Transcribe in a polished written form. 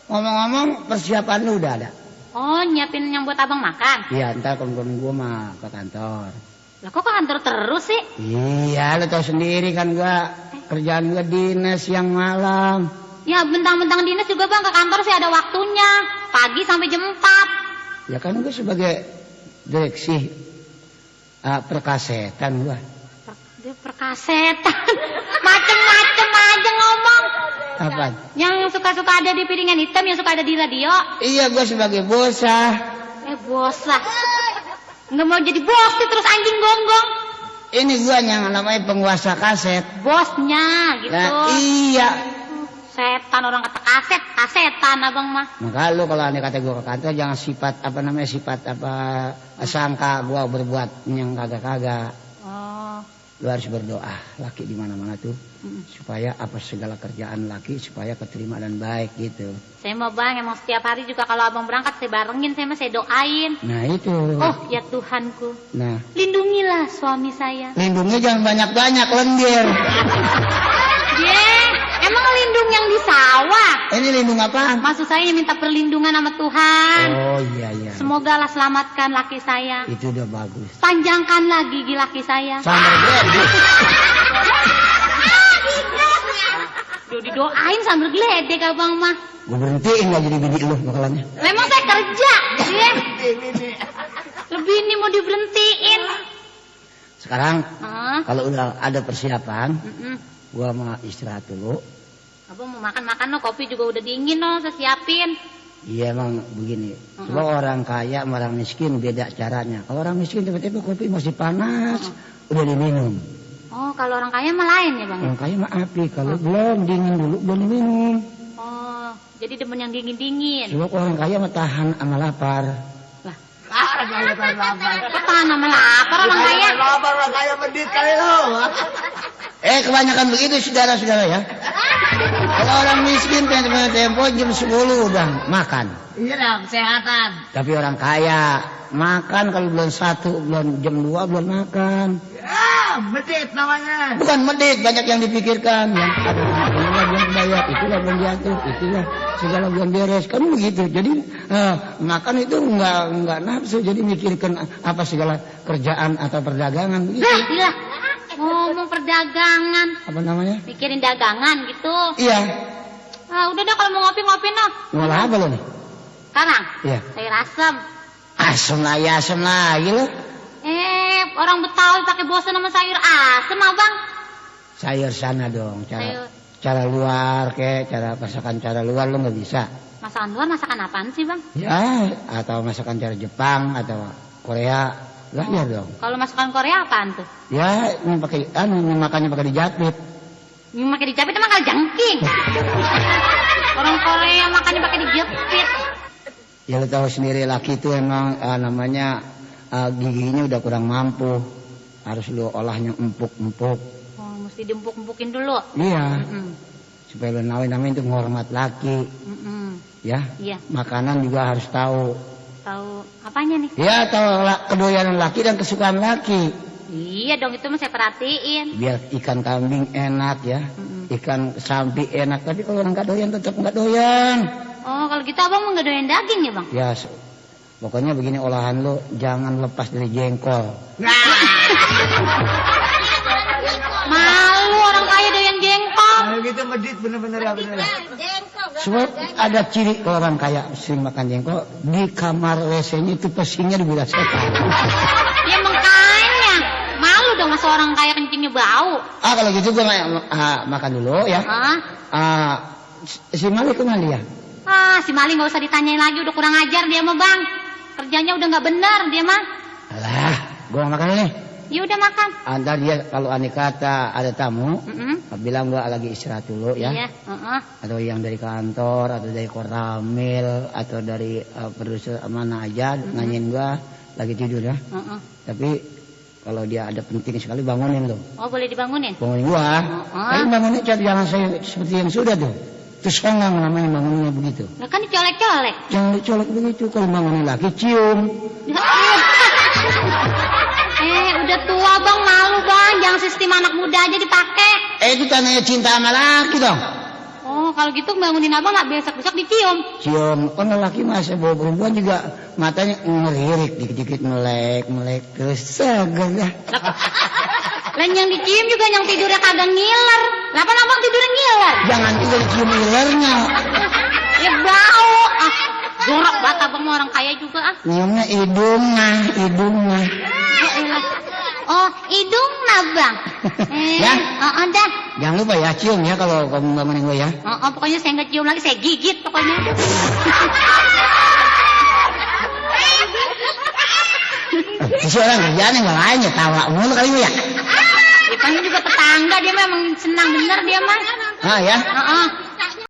Ngomong-ngomong persiapan lu udah ada? Oh, nyiapin yang buat abang makan? Iya, ntar kawan-kawan gue mah ke kantor. Lah kok ke kantor terus sih? Iya, lu tau sendiri kan gua kerjaan gua dinas siang malam. Ya bentang-bentang dinas juga bang, ke kantor sih ada waktunya. Pagi sampai jam 4. Ya kan gua sebagai direksi perkasetan gua. Dia perkasetan. Macem-macem aja ngomong. Apa? Yang suka-suka ada di piringan hitam, yang suka ada di radio. Iya, gua sebagai bosah. Bos lah. Nggak mau jadi bos sih, terus anjing gonggong. Ini gua yang namanya penguasa kaset. Bosnya gitu. Nah, iya. Setan, orang kata kasetan abang mah. Maka lu kalau anda kata gua ke kantor jangan sifat sangka gua berbuat yang kagak-kagak. Oh. Lu harus berdoa laki di mana-mana tuh supaya apa segala kerjaan laki supaya keterima dan baik gitu. Saya mau bang emang setiap hari juga kalau abang berangkat saya barengin, saya doain. Nah itu. Oh ya Tuhanku. Nah. Lindungilah suami saya. Lindungi jangan banyak-banyak lendir. Emang lindung yang di sawah? Ini lindung apa? Maksud saya minta perlindungan sama Tuhan. Oh iya. Semoga lah selamatkan laki saya. Itu udah bagus. Panjangkanlah gigi laki saya. Sampai geledek. Udah didoain sambil geledek abang mah. Gue berhentiin gak jadi bini lu bakalannya. Memang saya kerja. Lebih ini mau diberhentiin. Sekarang kalau udah ada persiapan, gua mau istirahat dulu. Abang mau makan no, kopi juga udah dingin no, saya siapin. Iya emang begini. Coba orang kaya sama orang miskin beda caranya. Kalau orang miskin tiba-tiba kopi masih panas, udah diminum. Oh kalau orang kaya mah lain ya bang? Orang kaya mah api, kalau belum dingin dulu belum diminum. Oh jadi demen yang dingin-dingin. Coba orang kaya mah tahan sama lapar. Tahan sama lapar orang kaya. Lapar orang kaya medit kali lo. Kebanyakan begitu saudara-saudara ya. Kalau orang miskin tempo jam 10 udah makan. Iya dong, kesehatan. Tapi orang kaya makan kalau belum 1, belum jam 2 belum makan. Medit namanya. Bukan medit, banyak yang dipikirkan. Yang ada belum bayar, itulah belum diatur, itulah segala belum beres. Kan begitu. Jadi makan itu enggak nafsu, jadi mikirkan apa segala kerjaan atau perdagangan begitu. Gila. Ngomong perdagangan. Apa namanya? Mikirin dagangan gitu. Iya. Udah dah kalau mau ngopi no. Ngolah apa lo nih? Sekarang? Iya. Sayur asam. Asam lagi lo. Orang Betawi pakai bosan sama sayur asam abang. Sayur sana dong. Cara luar cara masakan cara luar lo nggak bisa. Masakan luar masakan apaan sih bang? Ya, atau masakan cara Jepang atau Korea. Lah ya dong. Kalau masakan Korea apaan tuh? Ya, yang pakai makannya pakai dijapit. Yang pakai dijapit emang kalau jangking. Orang Korea makannya pakai dijepit. Ya lo tahu sendiri laki itu emang namanya giginya udah kurang mampu. Harus lo olahnya empuk-empuk. Oh, mesti diempuk-empukin dulu. Iya. Supaya lo namanya itu menghormat laki. Ya. Iya. Makanan juga harus tahu. Tahu apanya nih? Ya, tahu kedoyanan laki dan kesukaan laki. Iya dong, itu mah saya perhatiin. Biar ikan kambing enak ya. Ikan sapi enak, tapi kalau orang nggak doyan tetap nggak doyan. Oh, kalau gitu abang mau nggak doyan daging ya bang? Ya, pokoknya begini olahan lo jangan lepas dari jengkol. Malu orang kaya doyan jengkol. Kalau gitu medit bener-bener ya bener. Sebab ada ciri orang kaya sering makan jengkol di kamar WC-nya itu pesingnya dibilang setan. Ya makanya malu dong masa orang kaya kencingnya bau. Kalau gitu gue makan dulu ya. Si Mali kemana dia? Si Mali nggak usah ditanyain lagi, udah kurang ajar dia mah bang. Kerjanya udah nggak benar dia mah. Alah, gue makan nih. Ya udah makan. Antar dia kalau aneh kata ada tamu, bilang gua lagi istirahat dulu ya. Iya. Atau yang dari kantor, atau dari Koramil, atau dari produser mana aja nanyain gua lagi tidur ya. Tapi kalau dia ada penting sekali bangunin lo. Oh boleh dibangunin? Bangunin gua. Tapi bangunin jangan saya seperti yang sudah tuh. Terus songgang namanya bangunnya begitu. Nah kan dicolek-colek. Jangan dicolek begitu, kalau bangunin lagi cium. Udah tua bang, malu bang. Jangan sistem anak muda aja dipakai. Itu tandanya cinta sama laki dong. Oh kalau gitu bangunin abang lah besok-besok dicium. Cium, kan lelaki masa bawa perempuan juga matanya ngelirik dikit-dikit melek terus seger dah. Lah yang dicium juga yang tidurnya kagak ngiler. Kenapa abang tidurnya ngiler? Jangan juga dicium ngilernya. Ya bau. Ah, jorok banget abang mau orang kaya juga ah. Nyiumnya hidungnya. Ya elah. Oh, hidung bang. Ya. Oh, dah. Jangan lupa ya cium ya kalau kamu nggak meneng gue ya. Oh, pokoknya saya nggak cium lagi, saya gigit pokoknya. Si orang kerjaan yang lain ya tawa mulu kali lu ya. Ipannya juga tetangga dia memang senang bener dia mah. Ah ya. Heeh.